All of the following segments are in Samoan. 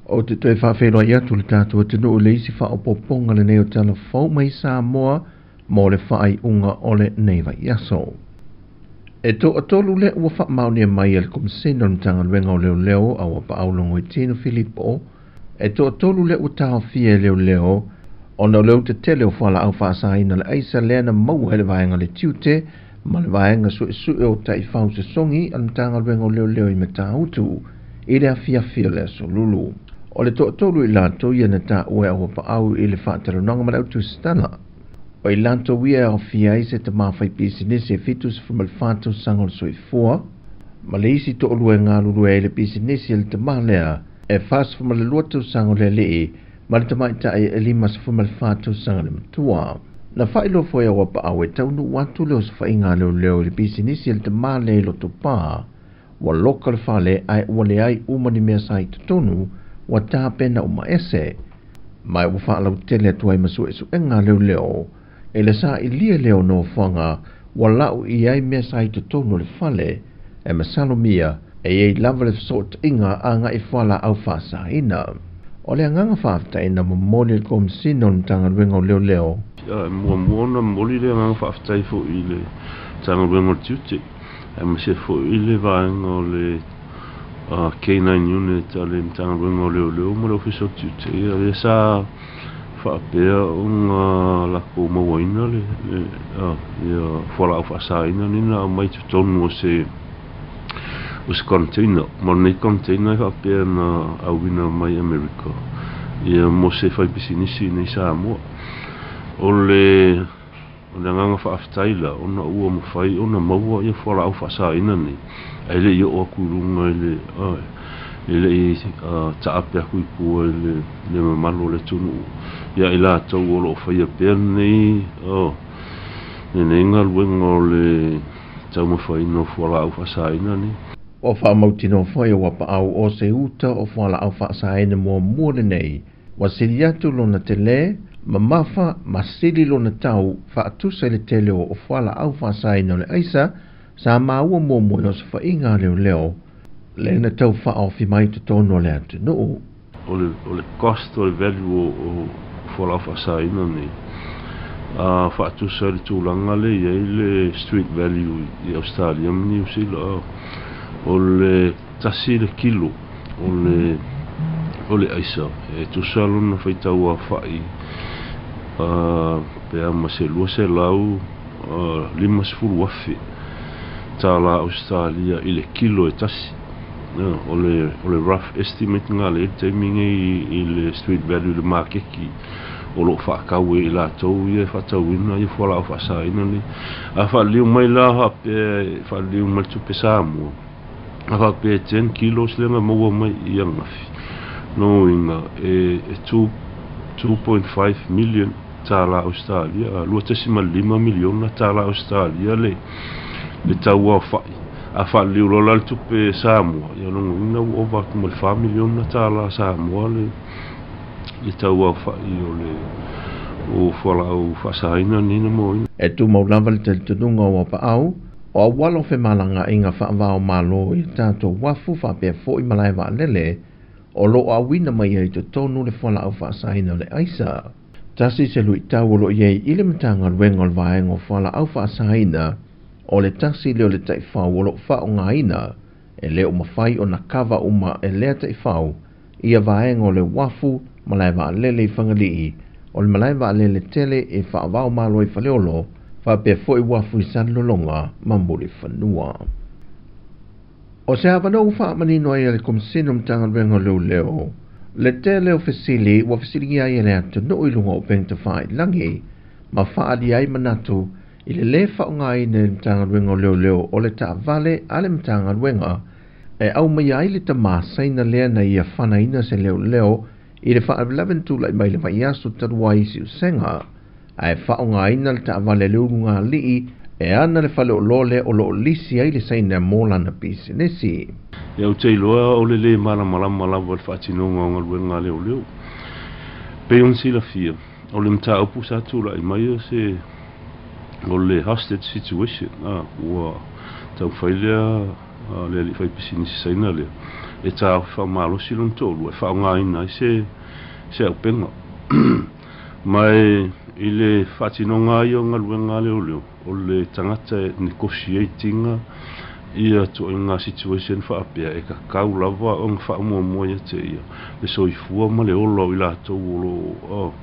Ou te toe faafeiloai atu i le tatou atunuu i le isi faaopoopoga lenei o Tala Fou mai Samoa mo le faaiuga o lenei vaiaso. E toatolu lea ua faamaonia mai e le Komesina o le Matagaluega o Leoleo a ua paau Logoitino Filipo, e toatolu lea ua taofia e leoleo ona o le utetele o fualaau faasaina le aisa lea na maua e le vaega le tiute ma le vaega suesue o taifau sosogi a le Matagaluega o Leoleo i Matautu i le afiafi o le aso Lulu. O le toatolu i latou ia na taua e auapaau i le faatalanoaga ma le autusitala. O i latou ia e aofia ai se tamā faipisinisi e 74 tausaga o le soifua, ma le isi toalua e galulue ai i le pisinisi a le tamā lea e 42 tausaga o le alii ma le tamaitai e 54 tausaga le matua. Na faailoa foi e auapaau e taunuu atu le osofaiga a leoleo i le pisinisi a le tamā lea i Lotopa, ua loka le fale ae ua leai uma ni mea sa i totonu ua tapena uma ese, ma ua faalautele atu ai ma suesuega a leoleo e le sailia lea o nofoaga ua lau i ai mea sa i totonu o le fale e masalomia e i ai lava le fesootaiga agai fualaau faasaina. O le agaga faafetai na momoli e le Komesina o le Matagaluega o Leoleo. E muamua ona momoli le agaga faafetai foi i le Matagaluega o le Tiute, aemaise foi le vaega o le K9 Unit a le Matagaluega o Leoleo ma le Ofisa o le Tiute. Ia lea sa faapea ona latou mauaina le ia fualaau faasaina nei na aumai i totonu o se container. Ma lenei container e faapea na auina mai Amerika ia mo se faipisinisi i nei Samoa. O le agaga faafetai la ona ua mafai ona maua ia fualaau faasaina nei ae le i oo atu i luga i le e le i taape atu i tua i le mamalu o le atunuu ia i latou o loo faia pea lenei lenei galuega o le taumafaina o fualaau faasaina nei. Ua faamautinoa foi ua paau o se uta o fualaau faasaina muamua lenei ua sili atu lona tele mamafa ma sili lona tau faatusa i le tele o fualaau faasaina o le aisa sa maua muamua i osofaiga a leoleo le na tau faaofi mai totonu o le atunuu. O le cost o le value o fualaau faasaina nei faatusa i le tulaga le i ai le street value i Australia ma Niu Sila, o le 1 le kilo o le aisa e tusa lona faitau afa'i pe a ma se 250,000 tālā Australia i le kilo e tasi. O le rough estimate ngā le taimi nei i le street value le makeki o loo faatau e i latou ia e faatauina ia fualaau faasaina nei. A faaliliu mai la faapea faaliliu mai le tupe Samoa a faapea 10 kilos lea na maua mai i ananafi no uiga e 2.5 million tālā Australia, 2.5 miliona tālā Australia le tau aofa'i. A faaliliu loa la le tupe Samoa ia lona uiga ua ova atu ma le 4 miliona tālā Samoa le tau aofa'i o le o fualaau faasaina nei na mauaina. E tumau lava le talitonuga o auapaau o auala o femalagaaiga faavao malo i tatou uafu faapea foi malae vaalele o loo auina mai ai totonu le fualaau faasaina o le aisa. Tasi se luitau o loo i ai i le Matagaluega o le vaega o fualaau faasaina o le tasi lea o le taifau o loo faaaogaina e le o mafai ona kava uma e lea taifau ia vaega o le uafu malae vaalele i Fagalii, o le malae vaalele tele e faavao malo i Faleolo faapea foi uafu i Salelologa ma Mulifanua. O se avanoa ua faamanino ai e le Komesina o Matagaluega o Leoleo le tele o fesili ua fesiligia ai e le atunuu i luga o upega tafailagi ma faaali ai manatu i le lē faaaogaina e le Matagaluega o Leoleo o le taavale a le Matagaluega e aumaia ai le tamā saina lea na ia fanaina se leoleo i le faalavelave na tulai mai le vaiaso talu ai i Siusega ae faaaogaina le taavale le ulugalii e ana le faleoloa lea o loo lisi ai le saina mo lana pisinisi. Ia ou te iloa o le lē malamalama lava i le faatinoga o galuega a leoleo. Pei ona silafia o le mataupu sa tulai mai o se o le hostage situation ua taumafai lea Le alii faipisinisi Saina lea e taofi faamalosi lona toalua e faaaogaina ai se aupega. Ma e i le faatinoga ia o galuega a leoleo, o le tagata e negotiate ia ituaiga situation faapea e tatau lava ona faamuamua ia te ia le soifua ma le ola o i latou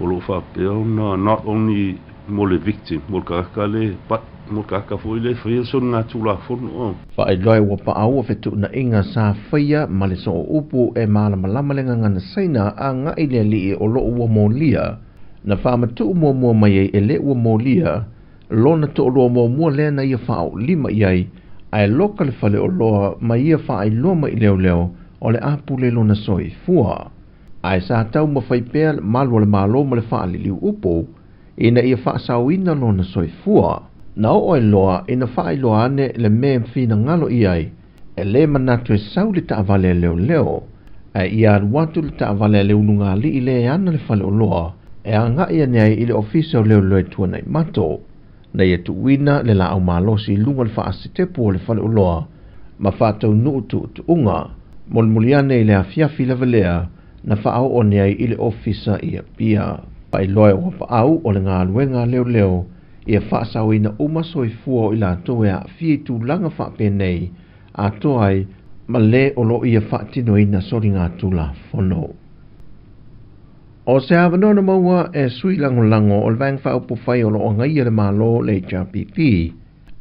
o loo faapea ona, not only mo le victim, mo le tagata le, but mo le tagata foi le faia soligatulafono. Faailoa ua paau fetuunaiga sa faia ma le sooupu e malamalama le gagana Saina agai le alii o loo ua molia na faamatuu muamua mai ai e le ua molia lona toalua muamua lea na ia faaolima i ai ae loka le faleoloa ma ia faailoa mai leoleo o le apule lona soifua ae sa tau mafai pea malu o le malo ma le faaliliu upu ina ia faasaoina lona soifua. Na oo ai loa ina faailoa ane le mea finagalo i ai e lē manatu e sau le taavale a leoleo ae ia alu atu le taavale a le ulugalii lea e ana le faleoloa e agai ane ai i le ofisa o leoleo e Tuanaimato na ia tuuina le laau malosi i luga o le faasitepu o le faleoloa ma faataunuu tuutuuga molimoli ane i le afiafi lava lea na faaoo ane ai i le ofisa i Apia. Faailoa e ua paau o le galuega a leoleo ia faasaoina uma soifua o i latou e aafia i tulaga faapenei atoa ai ma lē o loo ia faatinoina soligatulafono. O se avanoa na maua e sui lagolago o le Vaega Faaupufai o loo agaia le Malo le HRPP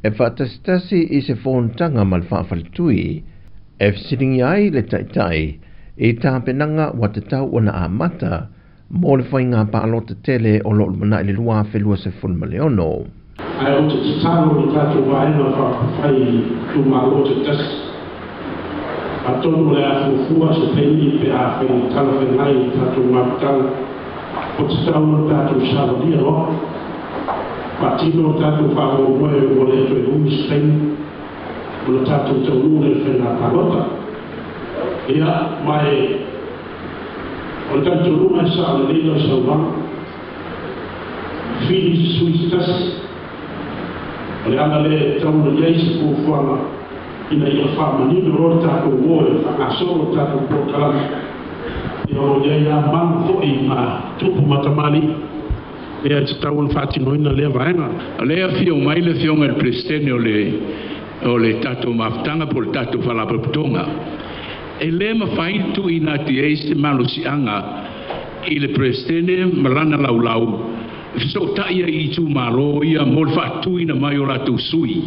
e faatasitasi i se fonotaga ma le faafaletui e fesiligia ai le taitai i tapenaga ua tatau ona amata mo le faiga paalota tele o loo lumanai le 2026. Ae ou te tatalo i tatou Vaega Faaupufai itumalo taitasi, atonu o le a fuafua se taimi pe afai talafeagai i tatou mafutaga, o tatau ona tatou savalia loa faatino o tatou faamoemoe ua le toe umi se taimi ona tatou taunuu le faiga palota. Ia ma e o le talitonuga e sao lelei lau saunoaga, fili se sui se tasi o le ala lea e tatau ona i ai se fuafuaga ina ia faamanino loa le tatou o e faagasolo le tatou polokalame ia o i ai malu foi ma tupu ma tamalii ia e tatau ona faatinoina lea vaega. O lea afio mai le afioga i le Peresetene o le tatou mafutaga po o le tatou faalapotopotoga. E lē mafai tuuina atu ai se malosiaga i le Peresetene ma lana laulau fesootai ai i itumalo ia mo le faatuina mai o latou sui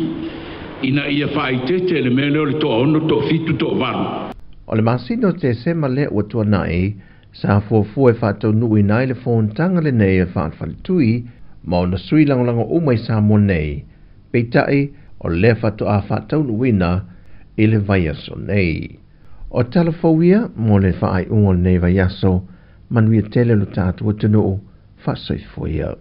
ina ia faaeteete le mea lea o le toaono, toafitu, toavalu. O le masina o Tesema lea ua tuanai sa fuafua e faataunuuina ai le fonotaga lenei e faafaletui ma ona sui lagolago uma i Samoa nei, peitai o lea faatoa faataunuuina i le vaiaso nei. O tala fou ia mo le faaiuga o lenei vaiaso. Manuia tele lo tatou atunuu. Faasoifua ia.